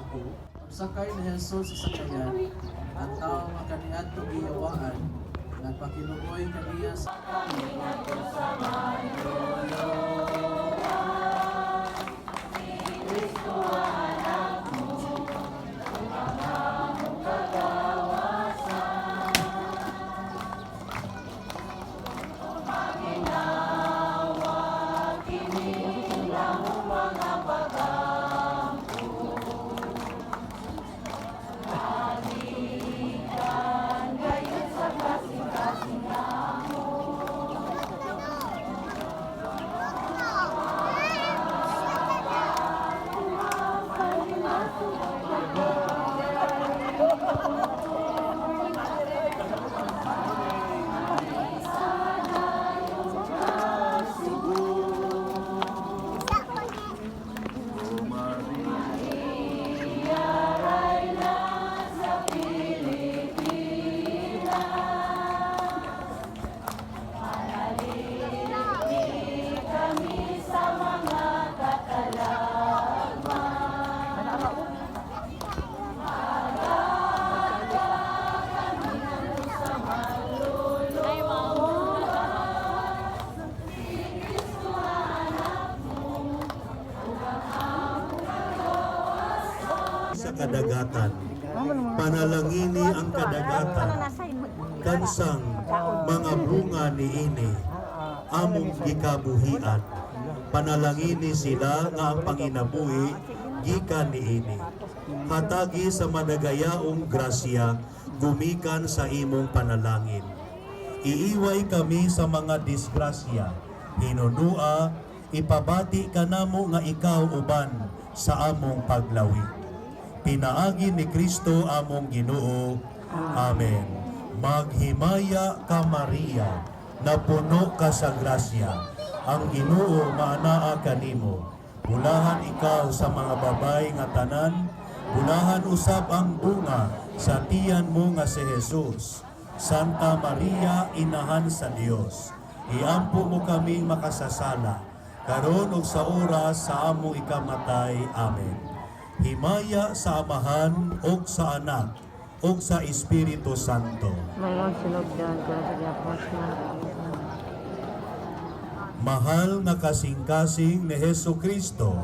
ako. Sakay ni Jesus sa sakayan, ang tao nga kaniadtong giyawaan, nagpakiluoy kaniya sa Sa kadagatan. Panalangini ang kadagatan. Kansang mga bunga niini among gikabuhian. Panalangini sila nga ang panginabuhi gikan niini. Hatagi sa madagayaong grasya gumikan sa imong panalangin. Iiway kami sa mga disgrasya. Hinunua, ipabati ka namo nga ikaw uban sa among paglawi. Pinaagi ni Kristo among Ginoo. Amen. Maghimaya ka, Maria, napuno ka sa grasya. Ang Ginoo maanaa kanimo. Bulahan ikaw sa mga babay nga tanan, bulahan usab ang bunga sa tiyan mo nga si Jesus. Santa Maria, inahan sa Dios, iampo mo kaming makasasala, karon ug sa oras sa among ikamatay. Amen. Himaya sa Amahan ug sa Anak ug sa Espiritu Santo. Mayroon sinugdan ko sa Japon. Mahal nga kasing-kasing ni Heso Kristo,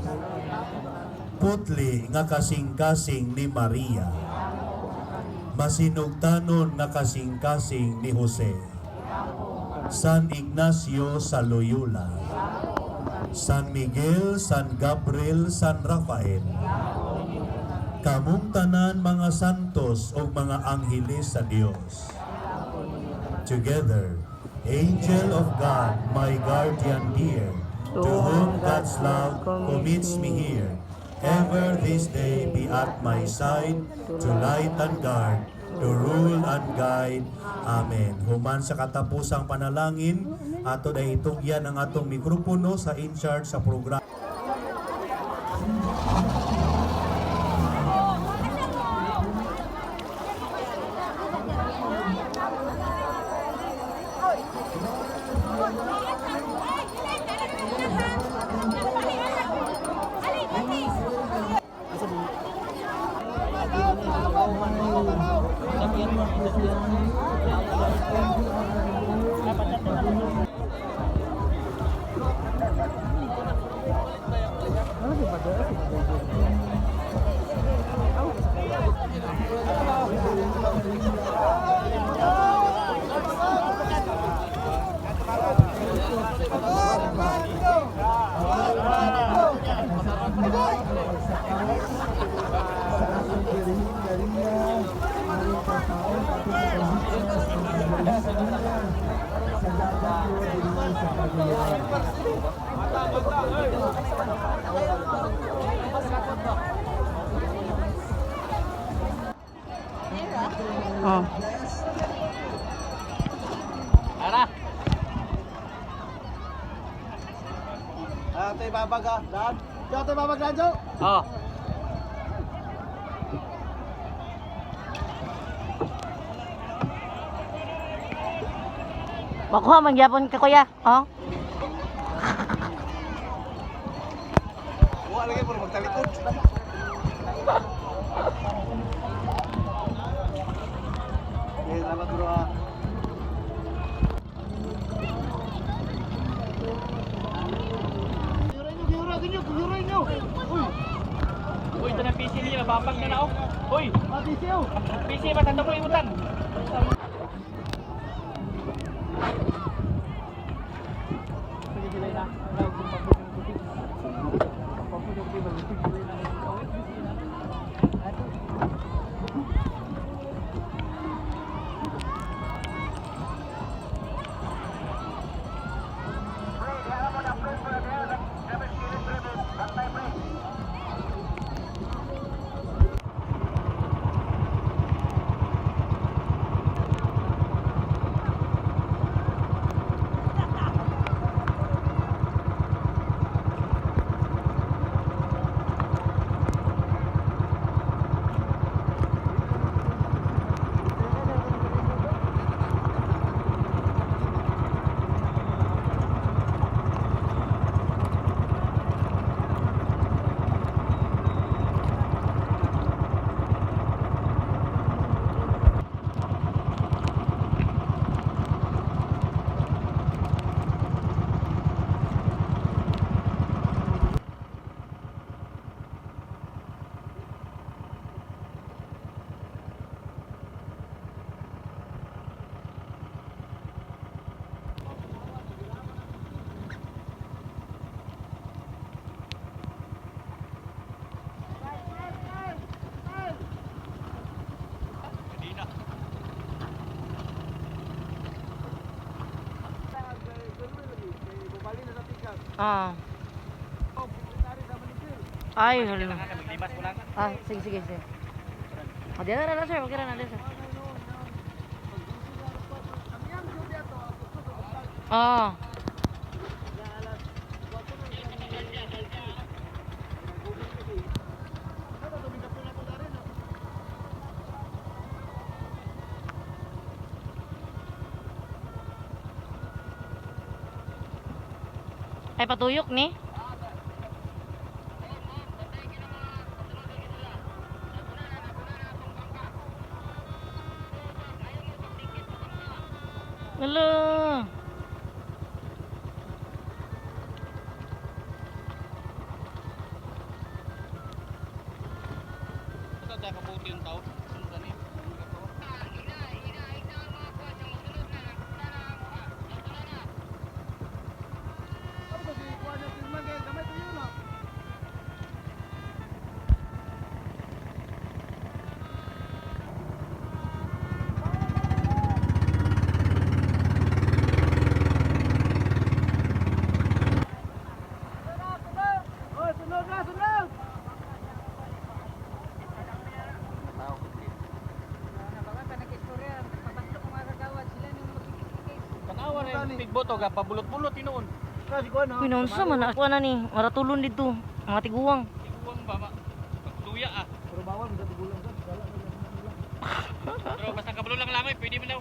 putli nga kasing-kasing ni Maria, masinugtanon nga kasing-kasing ni Jose, San Ignacio sa Loyola, San Miguel, San Gabriel, San Rafael, kamong tanan mga santos o mga angheles sa Dios. Together, Angel of God, my guardian dear, to whom God's love commits me here, ever this day be at my side, to light and guard, to rule and guide. Amen. Human sa katapusang panalangin, ato na itugyan ang atong mikropono sa in-charge sa programa. Oh. Ate babag ah, dad. Yo, ate babag radyo. Oh. Makuha man gyapon ka, kuya. Oh. Wa lagi puro magtalikod. Salamat bro ah. Uy, ito na PC niya, mababag na na oh. Uy, PC, matanda mo imutan. Ah. Ay, hala. Maglimas ko lang. Ah, sige, sige, sige. Ah, di na na, sir. Okay na na, sir. Ah. Ay, patuyok ni. Hello. Ito, dahil kabuti yung tao. Sundan eh. Tanawa na yung pigboto, pabulot-bulot tinuon. Uy, naunsa man na. Kuha na ni. Maratulon dito. Mga tiguang. Tiguang ba, pagluya ah. Pero bawal sa tigulang ka. Pero basta kabulo lang lamay, pwede man daw.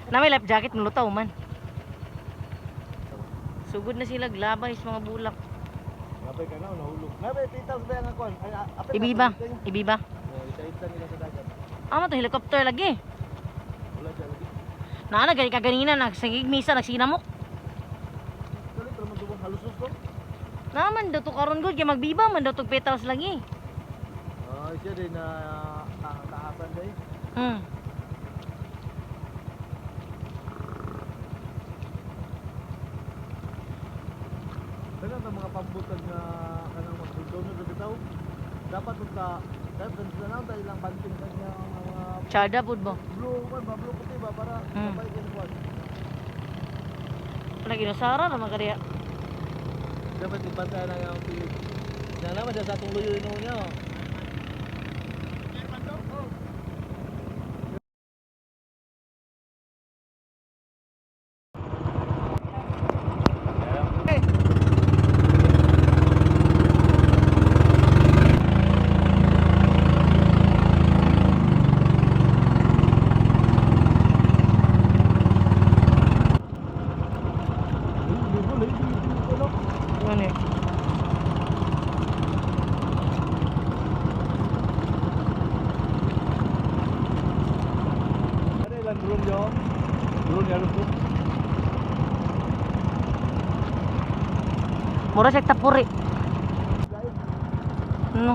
Na may life jacket nulutaw man. Sugod na sila glabay sa mga bulak. Napay ka na, nahulog. Napay petals ba ang akon? Ay, apil na, Ibiba, pagdating. ibiba. Oh, isa-isa nila sa dagat. Amo to helicopter lagi. Wala siya lagi. Naa na gani ka ganina nagsagig misa nagsinamok. Dali pero magdubong halusos ko. Naman daw to karon gud kay magbiba man daw tog petals lagi. Ah, siya din na taasan day. Daghan ang mga pambutan na kanang magdudong na bitaw. Dapat unta dapat sa na tayo ilang banting kanya mga Tsada pud ba? blue man ba blue puti ba para sabay kay kuan. Lagi nasara naman kadiya. Dapat ibantay na yung pilit. Na naman sa atong luyo ino niya. Ano? niya ko. Mura siya tapuri. No.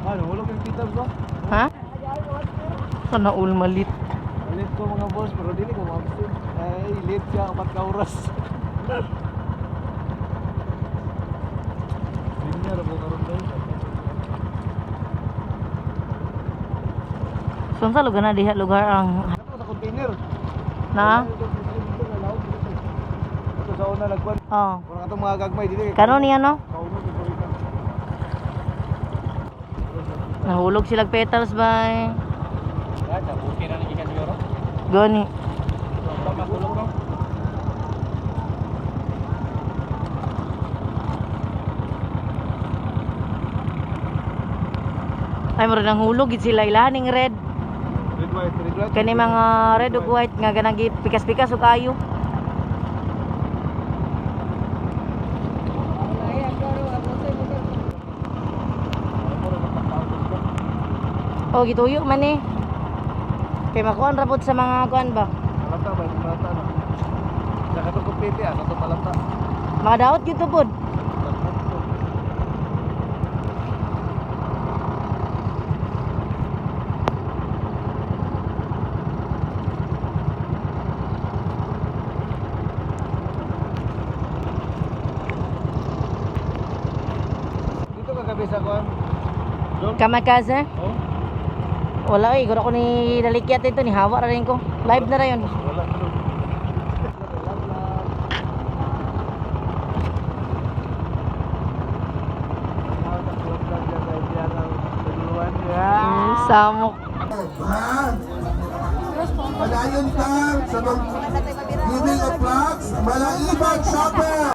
Ano, hulog yung petals ba? Ha? Sana all malit. Late ko mga boss, pero dili ko ma-absent. Ay, late siya, 4 ka oras. Linya ra ko karon daw. So sa lugar na diha lugar ang Ano sa container? na? Ito sa una nagkuan. Oh. Mura katong mga gagmay dili. Karon niya no? Kauno kay Puritan. Nahulog sila petals bay. Ya, okay na nagikan siguro. Gani. Matulog no. Ay mura nang hulog gid sila ilahaning red. Red white, red white. Kani mga red ug white nga ganang pikas-pikas ug ayo. Oh, gituyo man eh. Kay makuan ra pod sa mga kuan ba? Malata ba? Malata na. Sa katong kumpiti ah, katong malata. Mga daot gyud to pod. Dito kagabi sa kuan. John? Kamikaze. Oh, Wala eh, guro ko ni dalikyat ito ni hawa ra rin ko. Live na ra yun. wala. Samok. Ha? Padayon lang sa mag giving of flags, Malaiban Chapel!